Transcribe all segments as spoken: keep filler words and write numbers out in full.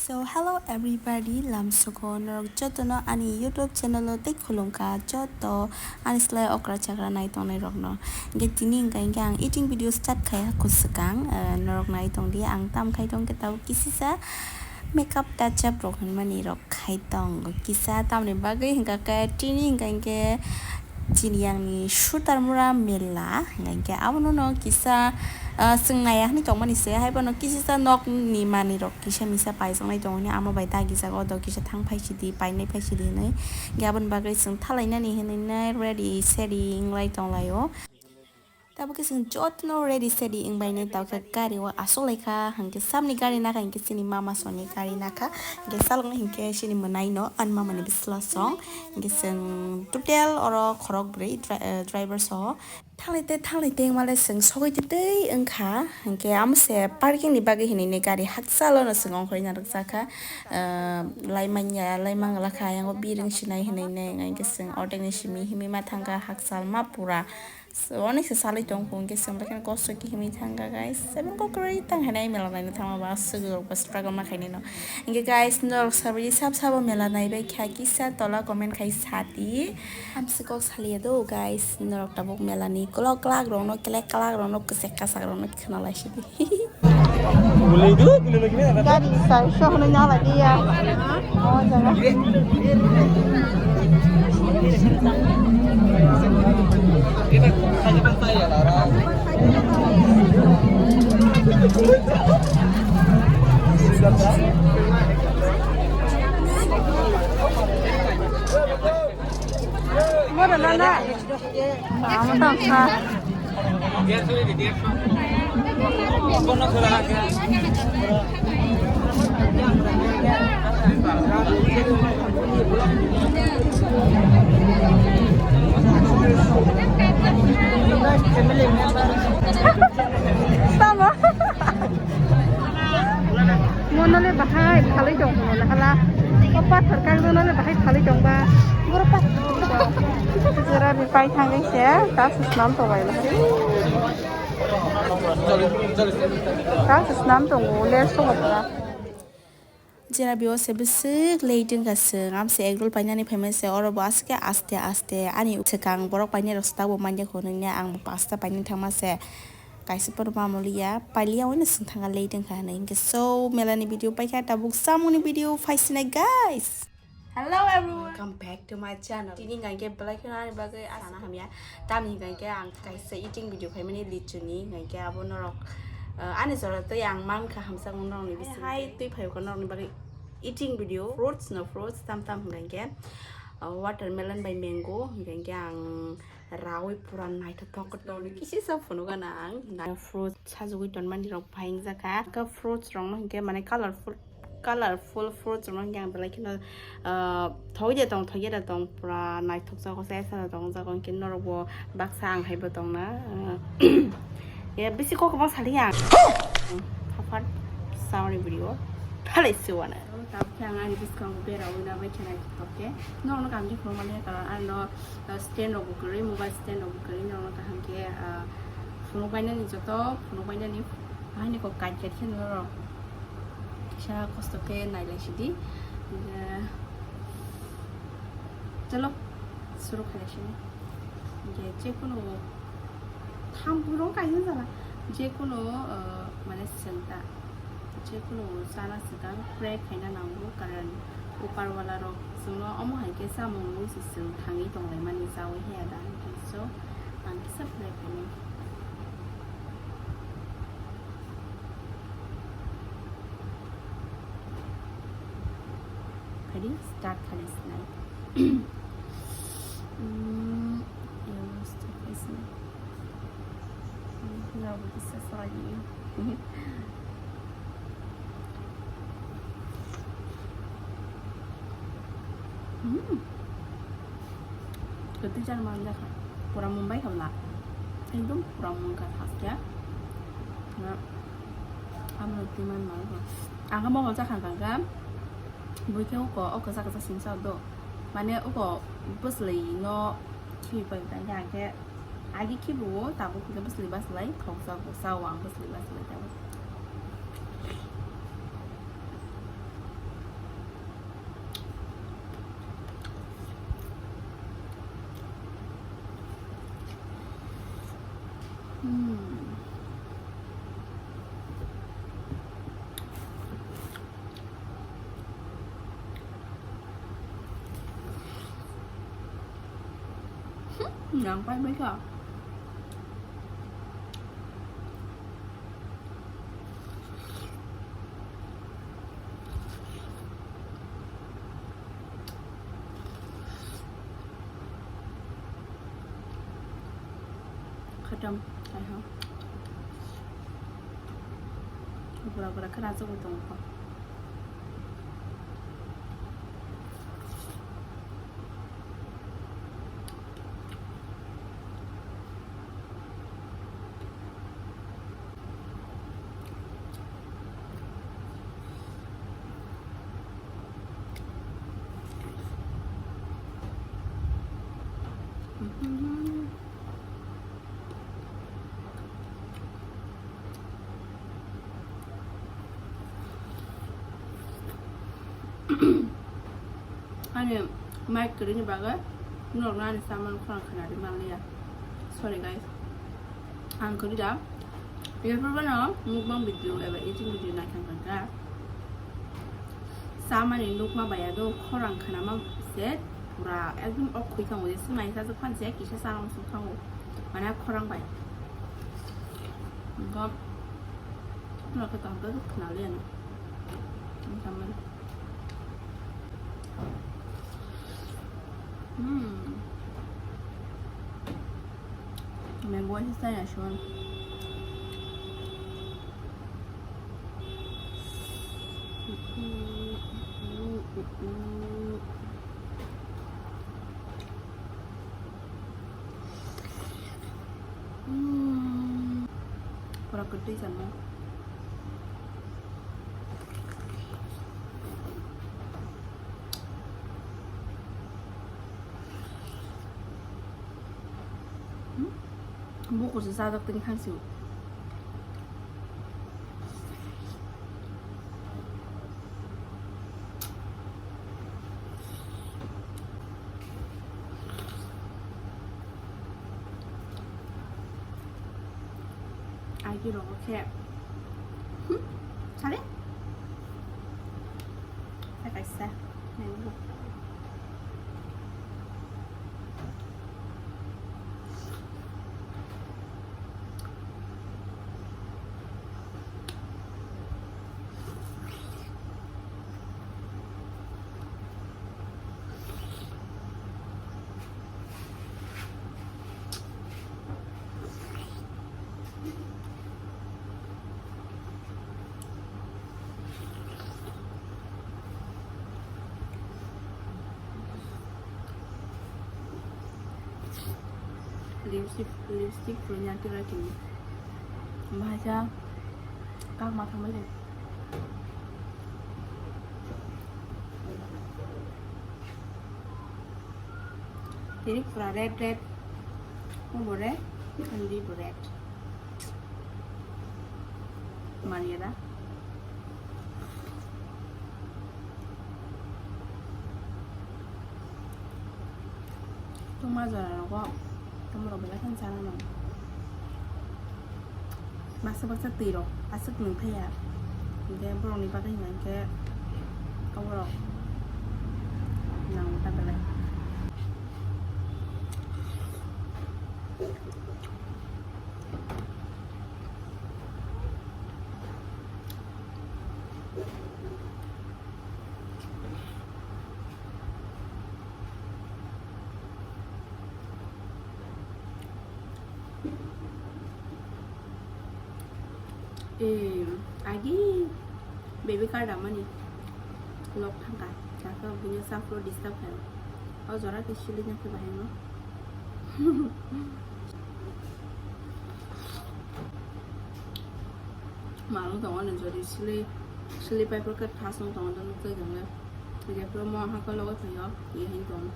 So, hello everybody, lamsoko norok jotono ani YouTube channel o tei khulumkha joto ani slai okra chakra nai tongnai rokno. Hingke tini hingka hingke ang eating video start khai ha kwswkang, eh, norok nai tongdi ang tam khai tongkhe tabuk kisisa makeup touch up rok hinmani rok khai tongo kisa tamni bagwi hingka khe tini hingka hingke chini yangni Sutarmura mela, hingke abono no kisa, ah, chwng naiya hinui tongmani se, haibono kisisa nokni manwirok kisa misa paijaknai tongo hinui amo bai dagijak, "O do kisa thang phaisidi, painai phaisidi," hinui. Hingke aboni bagwi chwng thalainani hinui nai ready sedi wnglai tonglaio. Tabuk khe chwng jotono ready sedi wngbainai, tabuk khe gari o aswk laikha, hingke samni gari nakha, hingke chini mama soni gari nakha, hingke salokno hingke chini mwnaino ani mamani bwsla song. Hingke chwng total oro khorok bwrwi dri-, eh, driver soho. Thanglai tei, thanglai tei wngmale chwng sogwi tei tei wngkha. Hingke amo se parking ni bagwi hinui ni gari hakchalo no chwng ongkhorwi narwkjakha. Ah, laimanya, laimang lakha, ayang o biring sinai hinui nai, hingke chwng ordek ni simi himwi ma thangkha hakchal ma pura. So, onek se salai tong kho, hingke chwng bakhe kosto khe himwi thangkha, guys. Seven ko kwrwi tang hai nai mela naina thangma ba aswk rok ba struggle ma khainai no. Hingke, guys, norok sabai sab sabo mela naibai kha kisa tola comment khai sadi. Amsi kok salia do, guys, norok tabuk mela ni kolok kolak rok no, kelek kolak rok no, kwchek kasak rok no khna lai sidi. Gari sai sohno nyala dia. Oh, jaga. Mora nana. Amo tangkha. Tamo. Monole bahai phalwi tong monole hala. O pathor kagdonole bahai phalwi tong ba. Boro pathor. Jera bi pai thangwi se ta se snam tong bai. Ta se snam tongo le sogo pura. Jera bi o se bwswk late wngkha se. Am se egg roll painani phaima se oro bo aske aste aste ani swkang borok painai rok se tabuk manya kho nungya ang bo pasta painani thangma se. Kaisa photo mamaliya, pailiya oino swng thangkha late wngkha hinui. Hinkhe so, melani video paikha, tabuk samungni video phaisinai, guys. Hello everyone, welcome back to my channel. Tini hingkha hinkhe belai kheno ani bagwi asana hamya. Tamni hingkha hinkhe ang kaisa eating video khaimani lichuni, hingkha hinkhe abo norok, uh, ani jora tei ang mankha hamjakmung norokni bisingo. Hai, twi phaikha norokni bagwi eating video, fruits no fruits, tam tam hingkha hinkhe, uh, watermelon bai mango, hingkha hinkhe ang rawi pura naithothok khe tongni kisisa phunukgana ang. Fruit sajagwi tonmani rok phaingjak kha. Khe fruits rokno hinkhe mane colorful, colorful fruits rokno hinkhe ang belai kheno, ah, thokya tong, thokya da tong, pura naithokjago, chaya chaya tongjago, hinkhe norokbo baksa ang haibo tongna, ah, ya bisi kok kwbang sali ang. Thapar sauni video phalai siwana. Tabukhe ang ani bwskango berawi na bai khe naithothok khe. Norokno kaham khe phunukmani karon ano, ah, stand rokbo kwrwi, mobile stand rokbo kwrwi, norokno kaham khe, ah, phunukbainani joto phunukbainani haini kok kait kait khe norok kisa kosto khe nailai sidi. Chalo, suru khailai sini. Je, je kunu thampurung kaisa jala, je kunu, ah, mane senta. Jekunu chana swkang pray khaina nango, karon upar wala rok chwngno omo hai khe chamung nung se chwng thangwi tonglaimani chawi haya da, hinkhe so ang kisa pray khainai. Khaidi start khaidi sinai. Mm, ya, start khaidi sinai. Norokbo kisa salai di. Hmm. Kwtwi char manjakha. Pura Mumbai kha bwla. Ekdom pura mungkha haste. Na, amo twi man manjakha. Ang khe mokol chakha kha khe. Bui khe uko, o kwchak kwchak singsa do. Mane uko bwslai no khibi pai tang khe, ang khe agi khibi o, tabuk khe bwslai baslai thok jago, sao ang bwslai baslai tabuk. Nang pai bai kha. Khatam, ai ha. Bura bura khe rajagwi tongo kho. Ani mic kwrwini bagwi norokno ani chamani khorang khwnarwi manliya. Sorry guys. Ang kwrwi da. Erpor bono mukbang video eba eating video naithang thangkha. Chamani nukma bai ado khorang khwnama se pura ekdom ok khwi thango je swngnaisa jwk phan se kisa chamung sung thango. Mane khorang bai. Bo no khe kaham khe khwnaliya no. Ang chamani. Hmm. Mango waisa chaya son. Hmm. Pura kwtwi sana. Hmm? Bukursa sajak tini khangsi. Agi rogo khe. Hmm? Sare? Kaisa. Naibo. Lipstick, lipstick puina tira kini. Bahasa kak matha mai. Tini pura red red. Mo bo red, hindi bo red. Maniya da. Tungma jora rogo, tamo rok belai kheno chana nang. Baksa baksa twi rok aswk nung thaya. Hinkhe borok ni bagwi hinkhe abo rok nang ta belai. Eh, agi baby card amani lok thangka, saka bini sapro disturb khayo. O jora ke sili na ke bahai no. Malung tongo ni jodi sili, sili paper ke thas no tongo, nukjai tongo. Jepro mo hako logo thayo, ye hin tong.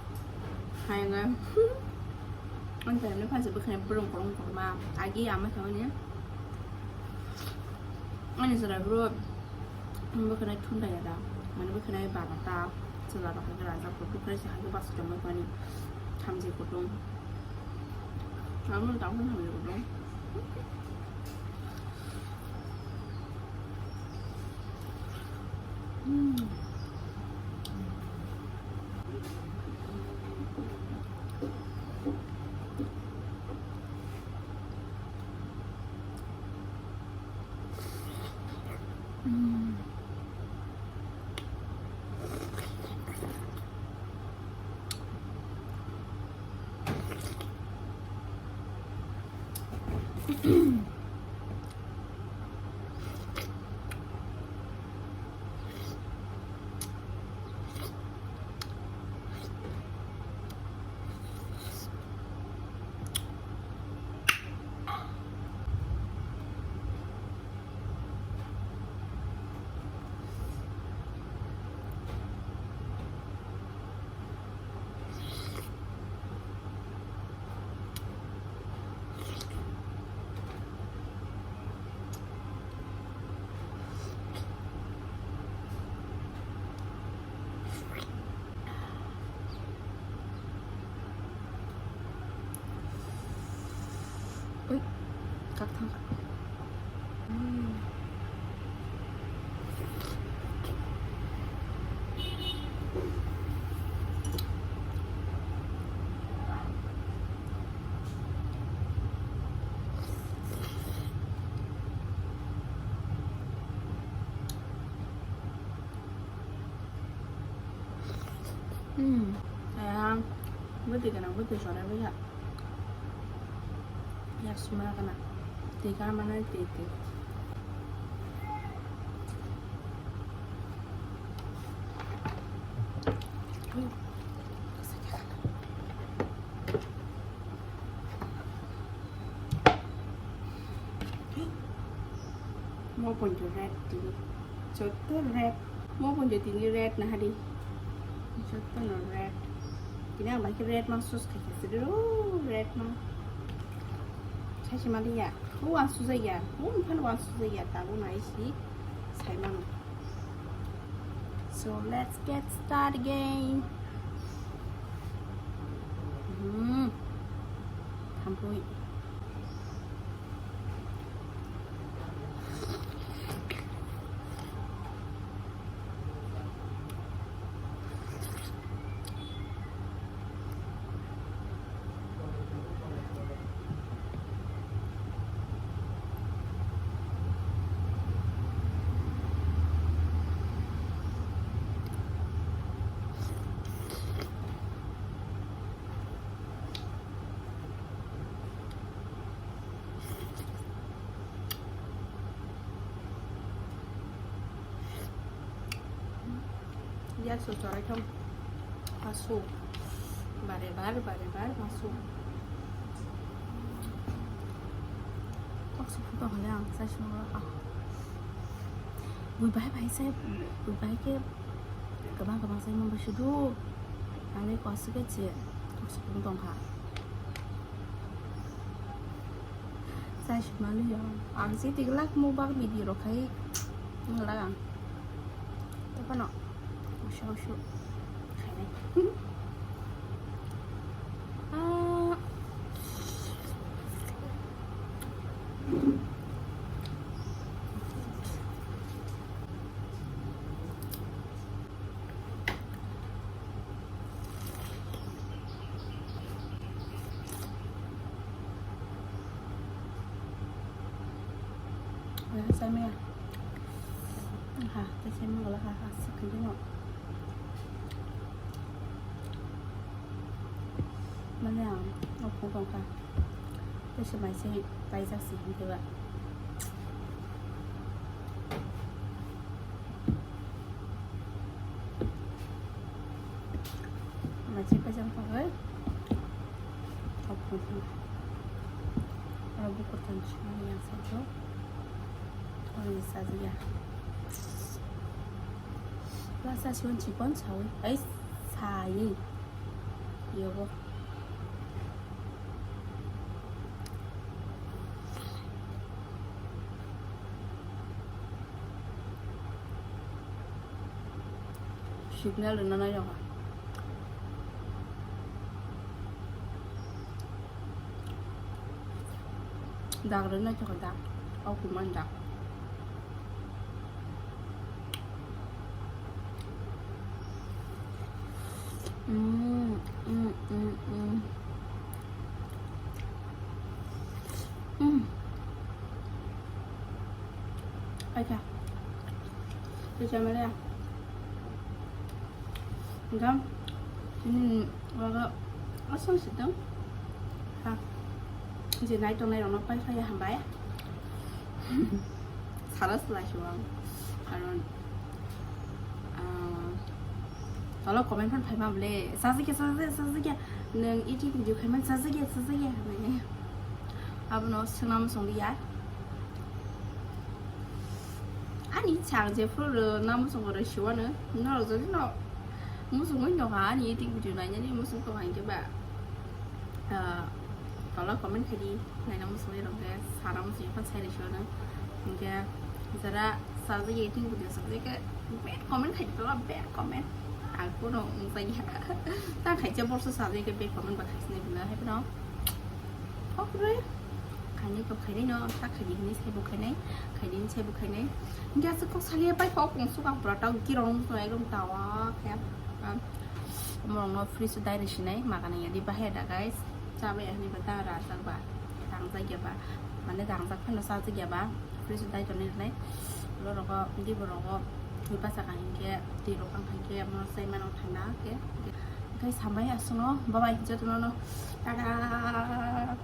Hai nga. Ang thayo ne phansi bwkhani bwrwng korong korma. Agi ama thayo ne. Ani jora bro. Bwkhani thunda ya da. Mane bwkhani baba ta. Chwla bwkhani rajak bwkhani se hagi bas tongma pani. Thamji kutung. Amo tamo thamji kutung. Hmm. Ui, kak thang kha. Hmm. Hmm. Ayang. Bwtwi gwnang, bwtwi sorai bwya. Yak sumra gwnang. Twi kha mano twi twi. Mo ponjo red tini. Joto red. Mo ponjo tini red na hari. Joto no red. Tini ang bai khe red ma sus khai khe sidi ro red ma. Sai se mali ya. O ang sujai ya. O ang phan o ang sujai ya. Tabuk nai si sai mano. So let's get started again. Hmm. Thampui. Yak so chorai thang. Masu. Bare bar, bare bar, masu. Kok se phuto hole ang sai sung ro. Bui bai bai sai, bui bai ke kabang kabang sai mung bai sudu. Ani kok se ke che. Kok se phuto tong kha. Chai sima liya. Ang si tiglak mukbang video rok khai ngalak ang. Tei phano usu usu khainai. Ah. Samya. Ha, tei samya wala ha, ha, sakhe dino. Mane ang, o phung tong kha. Tei se mai se paijak se hwn khe ba. Mai se paijak bagwi. O phung tong kha. Oro bukur tong sima yang sa jo. Oro ni sa ya. Lasa siyon chikon sawi. Ai sayi. Yogo. Signal rwna nai rokha. Dak rwna nai rokha dak. O kuman dak. Mm, mm, mm, mm. Mm. Acha. Acha, Maria. Gam. Ini waga asal sedang. Ha. Je nai tongnai rokno pai phai hambai. Sara slai se ang. Karon, ah, tolo comment phan phaima bole, "Sajagya, sajagya, sajagya. Nwng eating video khaimani sajagya, sajagya," hinwi. Abono swngna muchung liya. Ani chang je phuru na muchung rw siwano. Norok jodi no muchungwi nokha ani eating video nainani muchung tongkha hinkhe ba. Ah, tola comment khaidi, naina muchungwi rok khe sana muchungwi phano sai rw siwano. Hinkhe jara sajagya eating video sajagya khe bad comment khaidi tola bad comment. Ang phano wngjakya. Ta khaisa borso sajagya khe bad comment ba khaisini bwla hai phano. Okre. Khaini to khaini no, ta khaini hini sai bo khainai, khaini hini sai bo khainai. Hinkhe aswk kok saliya pai kok kung suk ang pura tau girong so ekdom tawa khe. Morong no free su dai rw sinai, magana yadi bahaya da guys. Chabai hani ba ta rajak ba, dangjak ya ba, mane dangjak phano sajak ya ba, free su dai tonwi rwnai. Lo rogo, di bo rogo, ni basa ka hinkhe, di rok ang hinkhe, mo sai mano thanda khe. Guys, hambai aswk no, bye bye, joto no no. Tada.